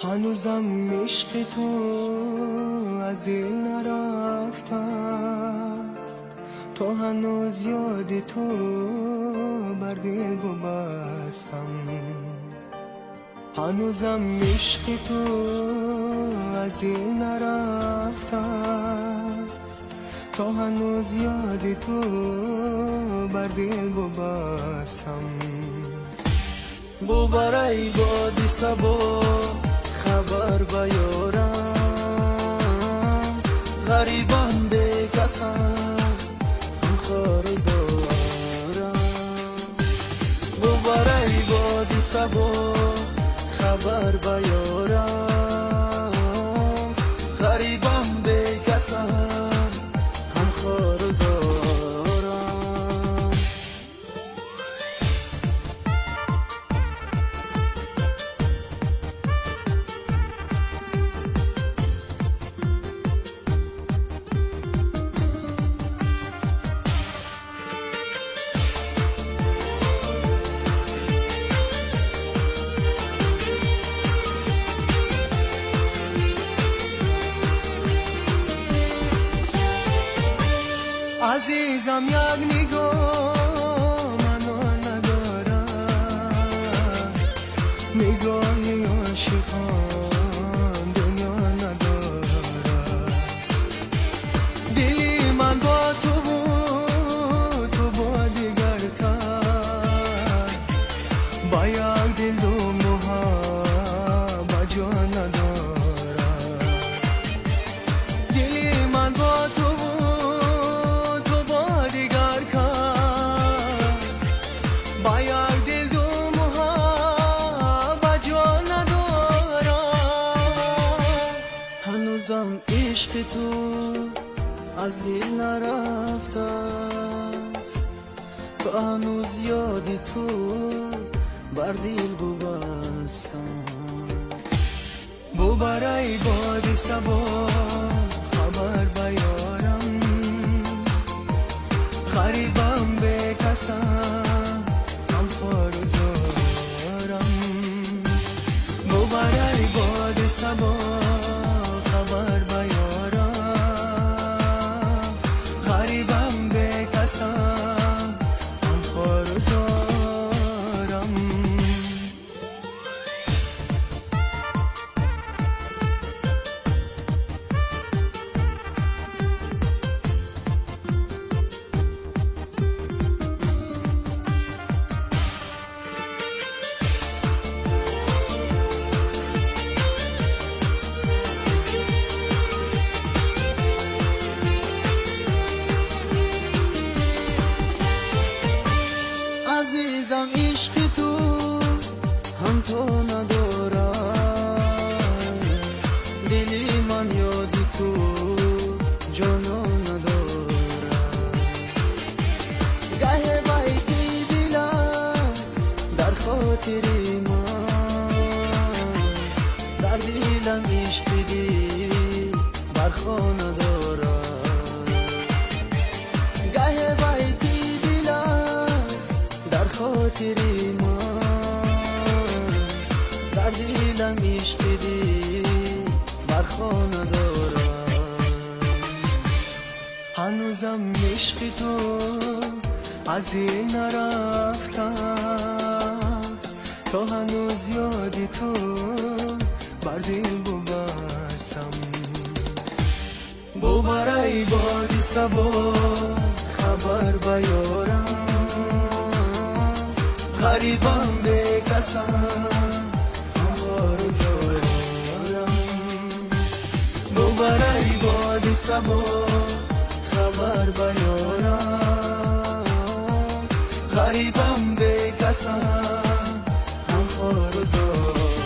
Ҳанӯзам ишқи ту аз дил нарафтааст, то ҳанӯз ёди ту бар дил бубастам. Ҳанӯзам ишқи ту аз дил нарафтааст, то ҳанӯз ёди ту бар дил бубастам. Бубарай боди сабо хабар ба ёрам, ғарибам бекасам, ҳамхору зорам. Бубарай боди сабо хабар ба ёрам, ғарибам бекасам, ҳамхору зорам. Азизам, як нигоҳ маро надорад, нигоҳи ошиқон дунё надорад. Дили ман бо ту буд, ту бо дигар кас, ба як дил ду муҳаббат ҷо надорад. Дили ман бо ту буд, ба як дил ду муҳаббат ҷо надорад. Ҳанӯзам ишқи ту аз дил нарафтааст, то ҳанӯз ёди ту бар дил бубастам. Бубарай боди сабо хабар ба ёрам, ғарибам бекасам, ҳамхору зорам. Бубарай боди сабо хабар ба ёрам, ғарибам бекасам, ҳамхору зорам. Азизам, ишқи ту ҳамто надорад, дили ман ёди ту ҷоно надорад. Гаҳе байти дил аст дар хотири ман, дар дилам ишқи дил бар хона дорад. Гаҳе байти дил аст дар хотири ман, дар дилам ишқи дил бар хона дорад. Ҳанӯзам ишқи ту аз дил нарафтааст, то ҳанӯз ёди ту бар дил бубастам. Бубарай боди сабо хабар ба ёрам, ғарибам бекасам, ҳамхору зорам. Бубарай боди сабо хабар ба ёрам, ғарибам бекасам, ҳамхору зорам.